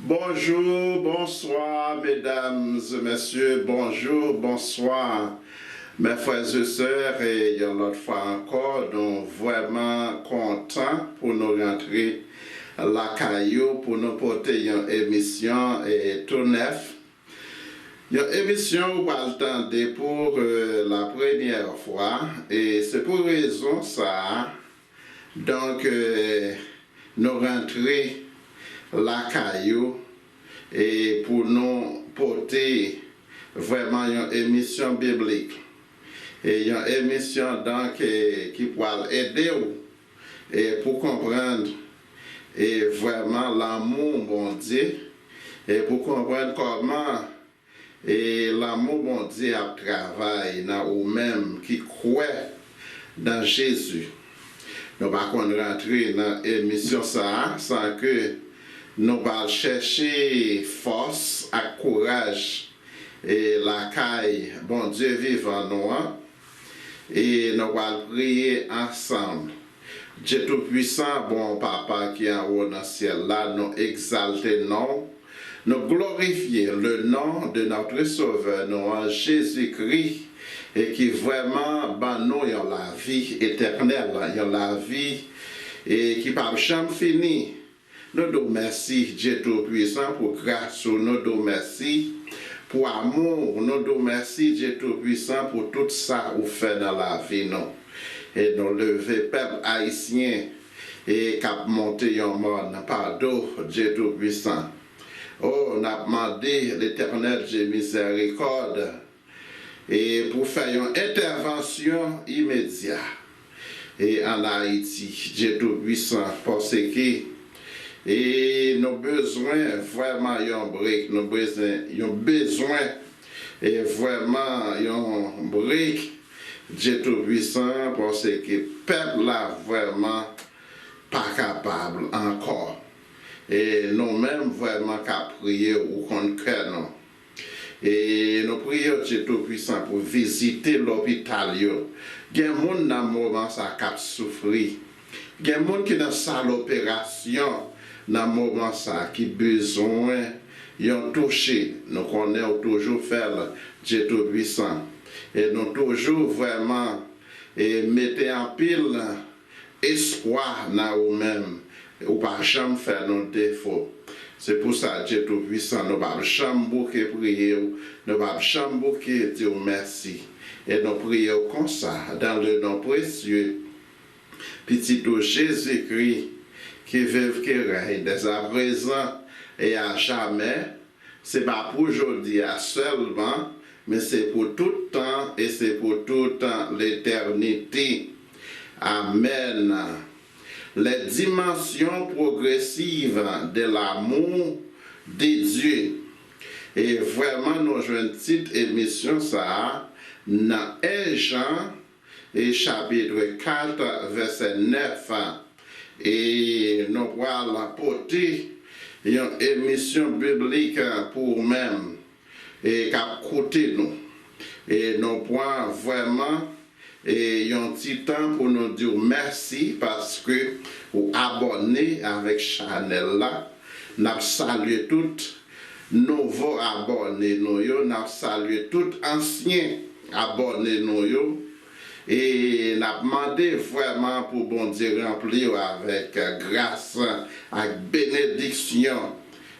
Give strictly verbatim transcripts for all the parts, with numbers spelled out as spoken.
Bonjou, bonswa, medam e mesye, bonjou, bonswa. Mes frères et sœurs, e yon lòt fwa ankò, nou vrèman kontan pou nou rantre lakay ou, pou nou pote yon emisyon e tou nèf. Yon emisyon ou pral tande pou e, la premyè fwa, e se pou rezon sa a, donk, e, nou rantre lakay ou, e pou nou pote vrèman yon emisyon biblik. E yon emisyon, donk, e, ki pral ede w, e pou konprann, e vrèman lanmou Bondye, e pou konprann kòman, e lanmou Bondye ap travay nan ou menm ki kwè nan Jezi. Nou pa konn rantre nan emisyon sa a san ke nou pa al chèche fòs ak kouraj, e lakay Bondye vivan nou an, e nou pral priye ansanm. Dye Toupwisan, bon Papa ki anwo nan syèl la, nou egzalte non w, nou glorifye le nom de notre Sauveur, nou an Jezikri, e ki vrèman ban nou yon lavi etènèl, yon lavi, e ki p ap janm fini. Nou di w mèsi, Dye Toupwisan, pou gras ou. Nou di w mèsi pou amou w. Nou di w mèsi, Dye Toupwisan, pou tout sa ou fè nan lavi nou. E nou leve pèp ayisyen e k ap monte yon mòn pa do, Dye Toupwisan. O, n ap mande, Letènèl Dye mizèrikòd, e pou fè yon entèvansyon imedya e ann Ayiti, Dye Toupwisan, paske e nou bezwen vrèman yon brek, nou bezwen yon bezwen e vrèman yon brek, Dye Toupwisan, paske pèp la vrèman pa kapab ankò. E nou menm vrèman k ap priye, ou konn kè nou. E nou priye w, Dye Toupwisan, pou vizite lopital yo. Gen moun nan moman sa k ap soufri. Gen moun ki nan sal operasyon nan moman sa ki bezwen yon touche. Nou konnen w toujou fè l, Dye Toupwisan. E nou toujou vrèman e mete anpil espwa nan ou menm. Ou pa janm fè nou defo. Se pou sa, Dye Toupwisan, nou p ap janm bouke priye w, nou p ap janm bouke di w mèsi. E nou priye w konsa, dans le nom précieux Pitit ou Jezikri, qui vive, qui règne dès à présent et à jamais, se pa pou jodi a sèlman, men se pou tout tan e se pou tout letènite. Amèn. Les dimensions progressives de l'amour de Dieu. E vrèman, nou jwenn tit emisyon sa a nan en Jan, e chapit kat, vèsè nèf. E nou pral pote yon emisyon biblik pou ou menm e k ap koute nou. E nou pran vrèman e yon ti tan pou nou di w mèsi paske ou abòne avèk chanèl la. N ap salye tout nouvo abòne nou yo, n ap salye tout ansyen abòne nou yo. E n ap mande vrèman pou Bondye ranpli w avèk gras ak benediksyon.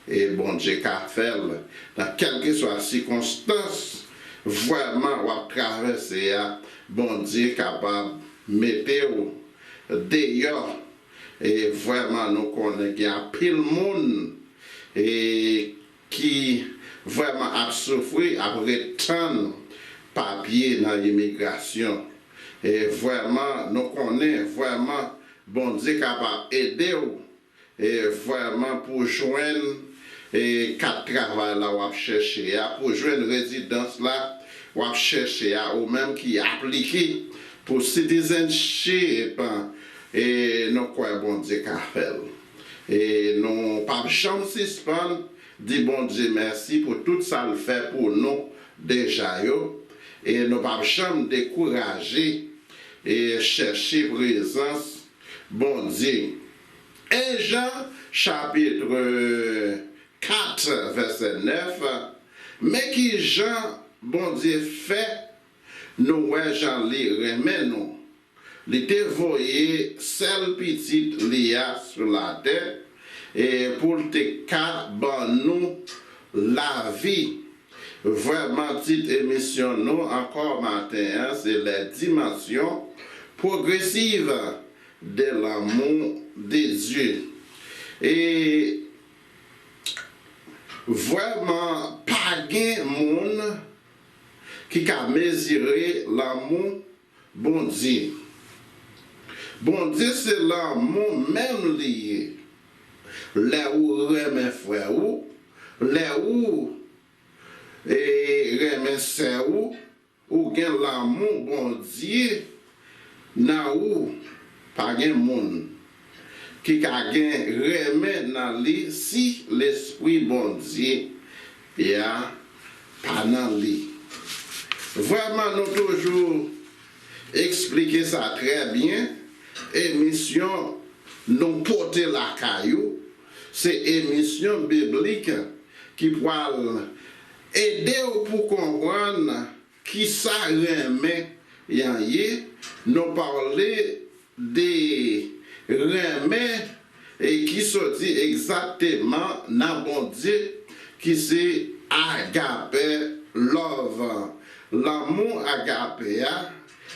E Bondye ka fè l nan kèlkeswa sikonstans vrèman w ap travèse a. Bondye kapab mete w deyò. E vrèman, nou konnen gen anpil moun e ki vrèman ap soufri, ap ret tann papye nan imigrasyon. E vrèman, nou konnen vrèman Bondye kapab ede w e vrèman pou jwenn e kat travay la w ap chèche a, pou jwenn rezidans la w ap chèche a, ou menm ki aplike pou citizenship, e nou kwè Bondye ka fè l. E nou p ap janm sispann di Bondye mèsi pou tout sa l fè pou nou deja yo, e nou p ap janm dekouraje e chèche prezans Bondye. En Jan chapit vèsè nèf, men ki jan Bondye fè nou wè jan li renmen nou. Li te voye sèl pitit li a sou latè e pou l te ka ban nou lavi. Vrèman, tit emisyon nou ankò maten an, se Les dimensions progressives de l'amour de Dieu. E vrèman, pa gen moun ki ka mezire lanmou Bondye. Bondye se lanmou menm li ye. Lè ou renmen frè ou, lè ou e, renmen sè ou, ou gen lanmou Bondye nan ou. Pa gen moun ki ka gen renmen nan li si lespri Bondye a pa nan li. Vrèman, nou toujou eksplike sa trè byen. Emisyon nou pote lakay ou, se emisyon biblik ki pral ede w pou konprann kisa renmen an ye. Nou pale de renmen e ki soti egzakteman nan Bondye, ki se agape love. Lanmou agape a,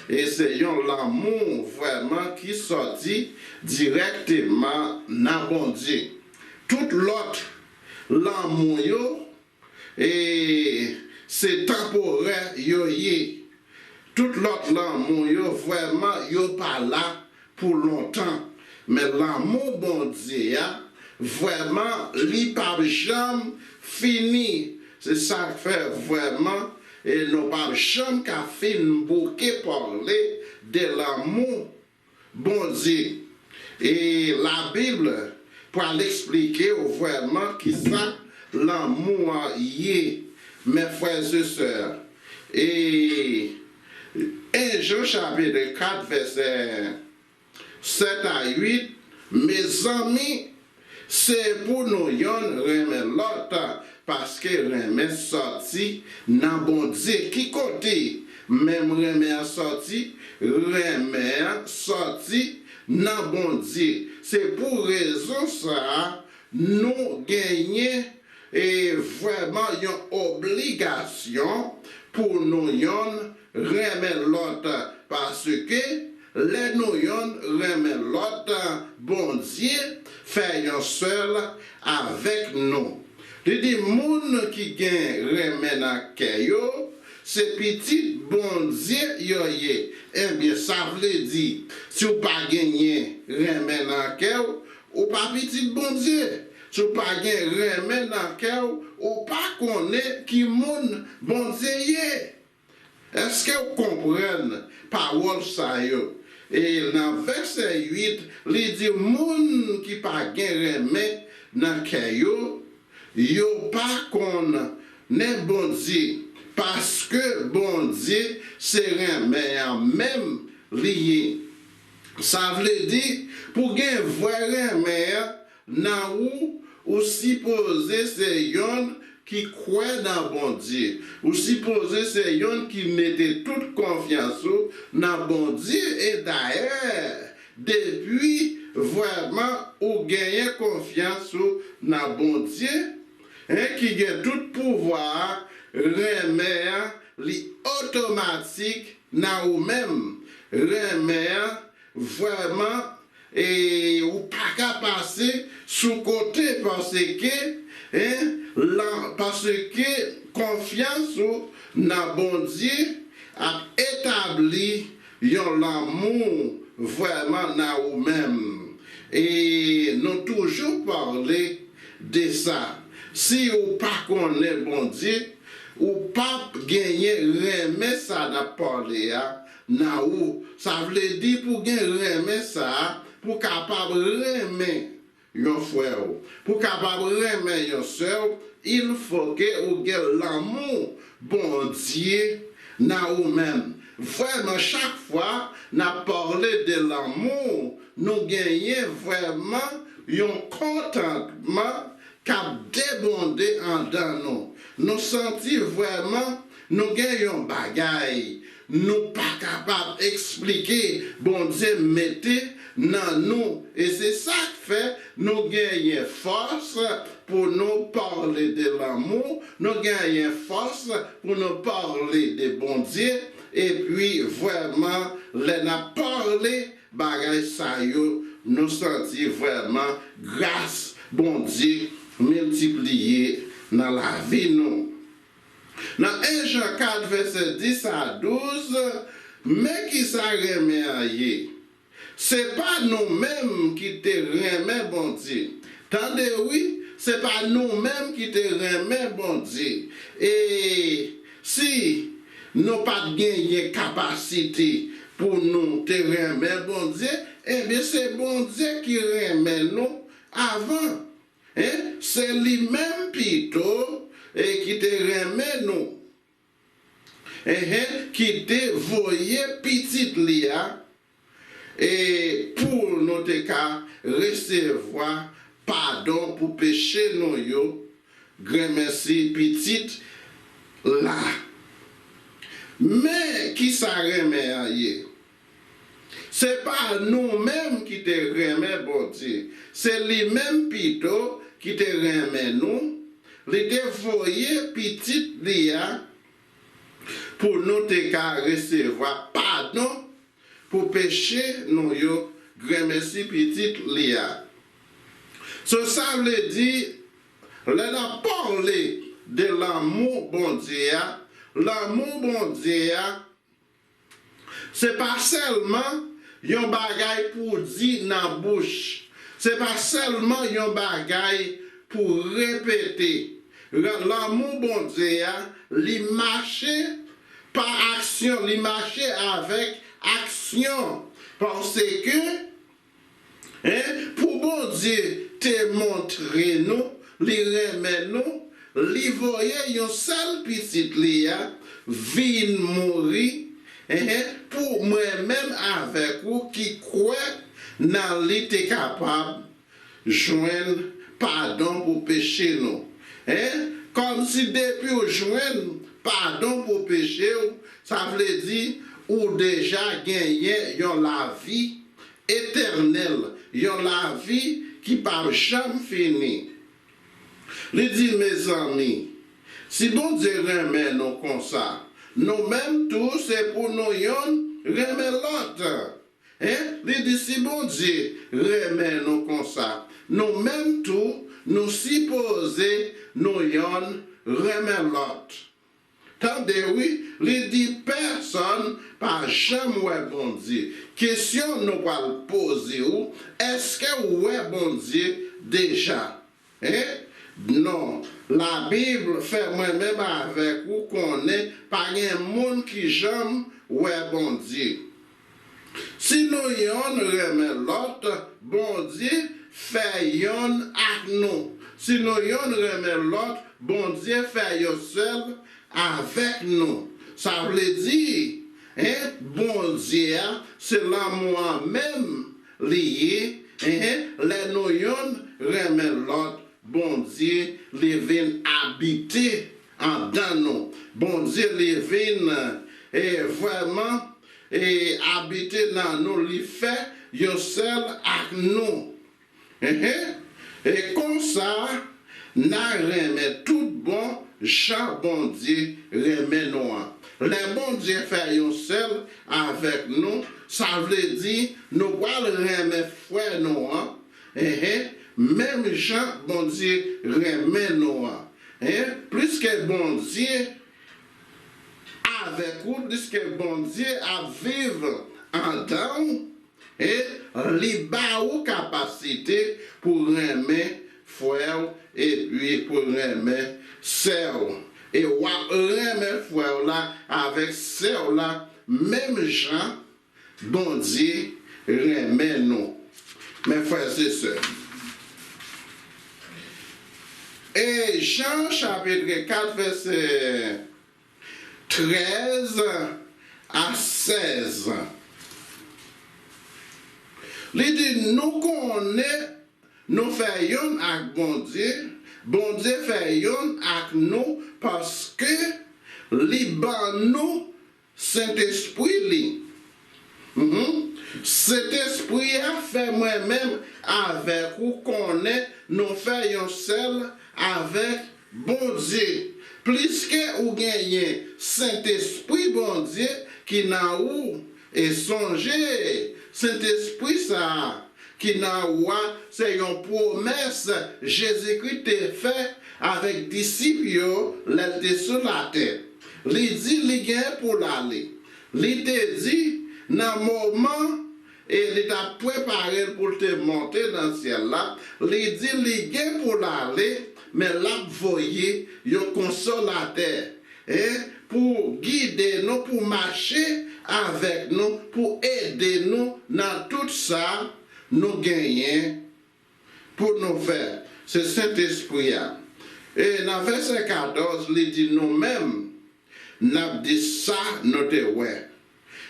e se yon lanmou vrèman ki soti dirèkteman nan Bondye. Tout lòt lanmou yo, e se tanporè yo ye. Tout lòt lanmou yo, vrèman, yo pa la pou lontan. Men lanmou Bondye a, vrèman, li p ap janm fini. Se sa k fè, vrèman, e nou p ap janm ka fin bouke pale de lanmou Bondye. E Labib pral eksplike w vrèman kisa lanmou an ye, mes frères et sœurs. E en Jan chapit kat, vèsè sèt a uit, mezanmi, se pou nou yonn renmen lòt, paske renmen sòti nan Bondye. Ki kote menm renmen an sòti? Renmen an sòti nan Bondye. Se pou rezon sa a, nou genyen e vrèman yon obligasyon pou nou yonn renmen lòt, paske lè nou yonn renmen lòt, Bondye fè yon sèl avèk nou. Li di, moun ki gen renmen nan kè yo, se pitit Bondye yo ye. Ebyen, sa vle di, si w pa genyen renmen nan kè w, ou pa pitit Bondye. Si w pa gen renmen nan kè w, ou pa konnen ki moun Bondye ye. Èske w konprann pawòl sa yo? E nan vèsè uit, li di, moun ki pa gen renmen nan kè yo, yo pa konnen Bondye, paske Bondye se renmen an menm li ye. Sa vle di, pou gen vrè renmen an nan ou, ou sipoze se yonn ki kwè nan Bondye. Ou sipoze se yonn ki mete tout konfyans ou nan Bondye. E dayè, depi vrèman ou genyen konfyans ou nan Bondye, en, ki gen tout pouvwa a, renmen an, li otomatik nan ou menm. Renmen an, vrèman, e ou pa ka pase sou kote, paske, en, lan, paske konfyans ou nan Bondye ap etabli yon lanmou vrèman nan ou menm. E nou toujou pale de sa. Si ou pa konnen Bondye, ou p ap genyen renmen sa n ap pale a nan ou. Sa vle di pou gen renmen sa a, pou kapab renmen yon frè w, pou kapab renmen yon sè w, il faut que ou gen lanmou Bondye nan ou menm. Vrèman, chak fwa n ap pale de lanmou, nou genyen vrèman yon kontantman k ap fonde anndan nou. Nou santi vrèman nou gen yon bagay nou pa kapab eksplike Bondye mete nan nou. E se sa k fè nou genyen fòs pou nou pale de lanmou, nou genyen fòs pou nou pale de Bondye, epi vrèman, lè n ap pale bagay sa yo, nou santi vrèman gras Bondye miltipliye nan lavi nou. Nan en Jan kat, vèsè dis a douz, men ki sa renmen an ye. Se pa nou menm ki te renmen Bondye. Tande wi, se pa nou menm ki te renmen Bondye. E si nou pa t genyen kapasite pou nou te renmen Bondye, ebyen se Bondye ki renmen nou avan. Hein? Se li menm pito e ki te renmen nou. Hein? Ki te voye pitit li a e pou nou te ka resevwa padon pou peche nou yo, granmèsi pitit la. Men ki sa renmen an ye. Se pa nou menm ki te renmen Bondye, se li menm pito ki te renmen nou. Li te voye pitit li a pou nou te ka resevwa padon pou peche nou yo, granmèsi pitit li a. So sa vle di, lè n ap pale de lanmou Bondye a, lanmou Bondye a, se pa sèlman yon bagay pou di nan bouch. Se pa sèlman yon bagay pou repete. Lanmou Bondye a, li mache pa aksyon, li mache avèk aksyon. Paske Hein? Pou Bondye te montre nou li renmen nou, li voye yon sèl pitit li a vin mouri, hein, pou mwen menm avèk ou ki kwè nan li te kapab jwenn padon pou peche nou. Hein? Kòmsi depi w jwenn padon pou peche w, sa vle di ou deja genyen yon lavi etènèl, yon lavi ki p ap janm fini. Li di, mezanmi, si Bondye renmen nou konsa, nou menm tou se pou nou yonn renmen lòt. Hein? Li di, si Bondye renmen nou konsa, nou menm tou, nou sipoze nou yonn renmen lòt. Tande wi, li di pèsonn pa janm wè Bondye. Kesyon nou pral poze w, èske w wè Bondye deja? Hein? Non, Labib fè mwen menm avèk ou konnen pa gen moun ki janm wè Bondye. Si nou yonn renmen lòt, Bondye fè yonn ak nou. Si nou yonn renmen lòt, Bondye fè yon sèl avèk nou. Sa vle di, hein, Bondye a, se lanmou an menm li ye, hein, lè nou yonn renmen lòt, Bondye, li vin abite anndan nou. Bondye, li vin, e, vrèman, e, abite nan nou, li fè yon sèl ak nou. Enhen. E konsa, n a renmen tout bon jan Bondye renmen nou an. Lè Bondye fè yon sèl avèk nou, sa vle di nou pral renmen frè nou an, enhen, menm jan Bondye renmen nou an. Enhen, pliske Bondye avèk ou, pliske Bondye ap viv anndan w, e li ba ou kapasite pou renmen frè w epi pou renmen sè w. E w ap renmen frè w la avèk sè w la menm jan Bondye renmen nou. Men frè e sè, e Jan chapit kat vèsè trèz a sèz. Li di, nou konnen nou fè yonn ak Bondye Bondye fè yonn ak nou paske li ban nou Sentespri li. Mhm. Sentespri a fè mwen menm avèk ou konnen nou fè yon sèl avèk Bondye. Pliske ou genyen Sentespri Bondye ki nan ou, e sonje, Sentespri sa a ki nan ou a, se yon pwomès Jezikri te fè avèk disip yo lè l te sou latè. Li di li gen pou l ale. Li te di, nan moman e li t ap prepare l pou l te monte nan syèl la, li di li gen pou l ale, men l ap voye yon konsolatè, en, pou gide nou, pou mache avèk nou, pou ede nou nan tout sa nou genyen pou nou fè. Se Sentespri a. E nan vèsè katòz, li di nou menm, n ap di sa nou te wè.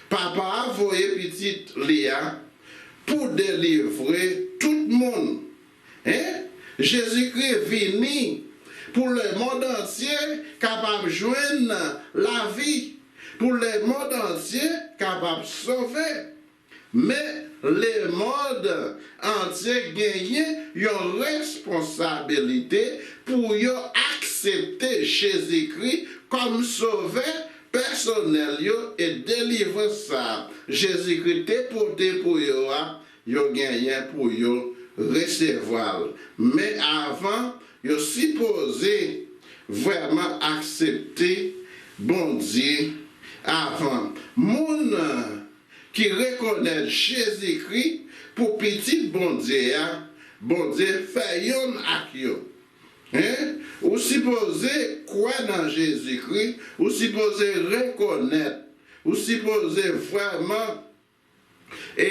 Papa a voye Pitit li a pou delivre tout moun. En? Jezikri vini pou lemonn antye kapab jwenn lavi, pou lemonn antye kapab sove. Men, lemonn antye genyen yon responsabilite pou yo aksepte Jezikri kòm Sovè pèsonèl yo e delivrans sa a Jezikri te pote pou yo a, yo genyen pou yo resevwa l. Men avan, yo sipoze vrèman aksepte Bondye avan. Moun ki rekonèt Jezikri pou Pitit Bondye a, Bondye fè yonn ak yo. En? Ou sipoze kwè nan Jezikri, ou sipoze rekonèt, ou sipoze vrèman e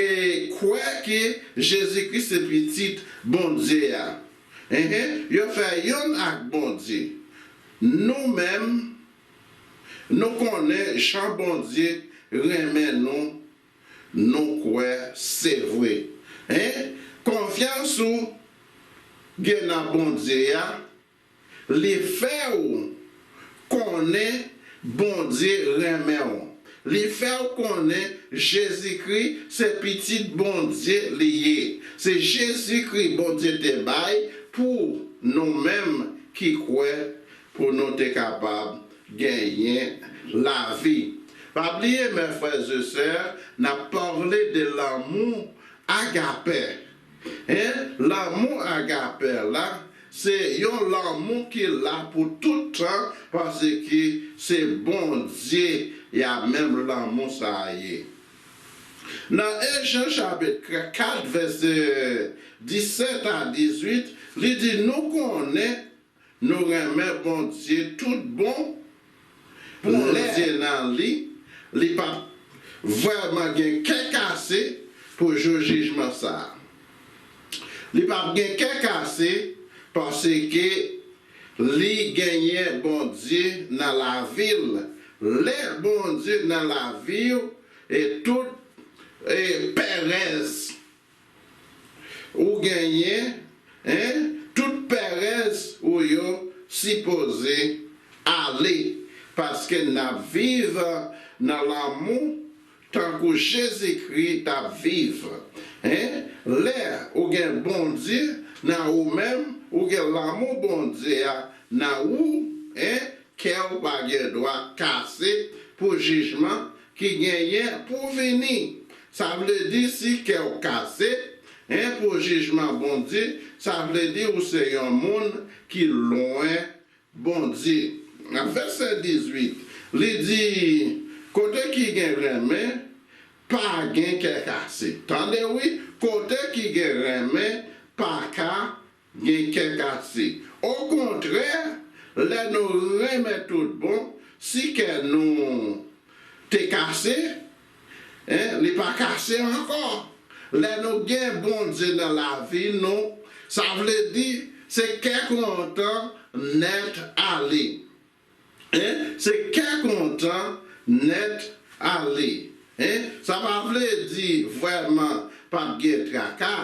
kwè ke Jezikri se Pitit Bondye a. Enhen, yo fè yonn ak Bondye. Nou menm, nou konnen jan Bondye renmen nou, nou kwè se vre. En? Konfyans ou gen nan Bondye a, li fè w konnen Bondye renmen w. Li fè w konnen Jezikri se Pitit Bondye li ye. Se Jezikri Bondye te bay pou nou menm ki kwè, pou nou te kapab genyen lavi. Pa bliye, mes frères et sœurs, n ap pale de lanmou agapè. En? Lanmou agapè la, se yon lanmou ki la pou tout tan, paske se Bondye a menm lanmou sa a ye. Nan en Jan chapit kat, vèsè disèt a dizuit, li di nou konnen nou renmen Bondye tout bon, Bondye nan li, li p ap vrèman gen kè kase pou jou jijman sa a. Li p ap gen kè kase paske li genyen Bondye nan lavi l. Lè Bondye nan lavi w, e tout, e pèrèz ou genyen, en, tout pèrèz ou yo sipoze ale, paske n ap viv nan lanmou tankou Jezikri t ap viv. En, lè ou gen Bondye nan ou menm, ou gen lanmou Bondye a nan ou, en, kè w pa gen dwa kase pou jijman ki genyen pou vini. Sa vle di si kè w kase, en, pou jijman Bondye, sa vle di ou se yon moun ki lwen Bondye. Nan vèsè dizuit, li di, kote ki gen renmen, pa gen kè kase. Tande wi, kote ki gen renmen, pa ka gen kè kase. Okontrè, lè nou renmen tout bon, si kè nou te kase, en, li pa kase ankò. Lè nou gen Bondye nan lavi nou, sa vle di se kè kontan nèt ale. En? Se kè kontan nèt ale. En? Sa pa vle di vrèman p ap gen traka.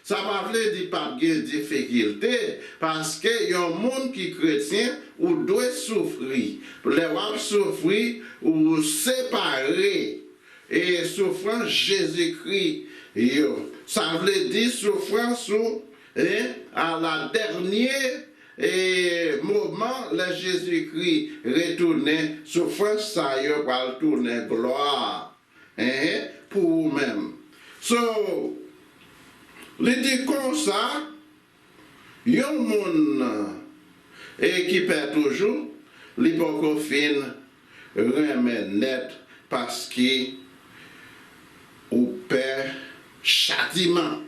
Sa pa vle di p ap gen difikilte, paske yon moun ki kretyen, ou dwe soufri. Lè w ap soufri, ou separe e soufrans Jezikri yo. Sa vle di soufrans ou, e, a la dènye e moman, lè Jezikri retounen, soufrans sa yo pral tounen glwa, en, pou ou menm. So, li di konsa, yon moun, e, ki pè toujou, li poko fin renmen nèt, paske ou pè chatiman.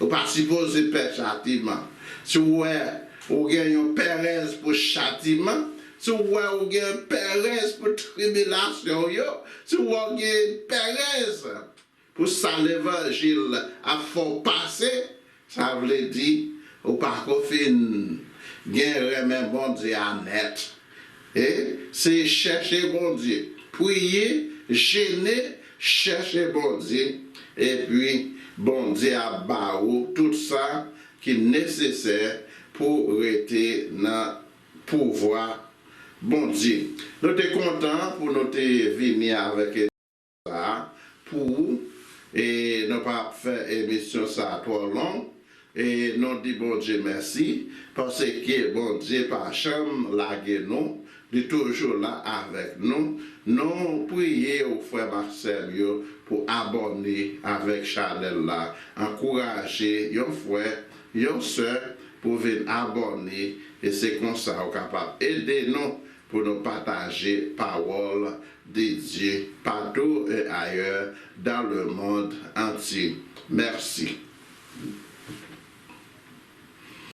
Ou pa sipoze pè chatiman. Si w wè ou gen yon pèrèz pou chatiman, si w wè ou gen pèrèz pou tribilasyon yo, si w wè ou gen pèrèz pou sa levanjil ap fè w pase, sa vle di ou pako fin gen renmen Bondye a nèt. E se chèche Bondye, priye, jene, chèche Bondye, epi Bondye ap ba ou tout sa ki nesesè pou rete nan pouvwa Bondye. Nou te kontan pou nou te vini avèk sa pou ou. E nou pa ap fè emisyon sa twò long. E nou di Bondye mèsi, paske Bondye pa janm lage nou, li toujou la avèk nou. Nou priye ou, frè m ak sè m yo, pou abòne avèk chanèl la. Ankouraje yon frè, yon sè pou vin abòne, e se konsa ou kapab ede nou pou nou pataje pawòl de Dye partout et ailleurs dans le monde entier. Mèsi.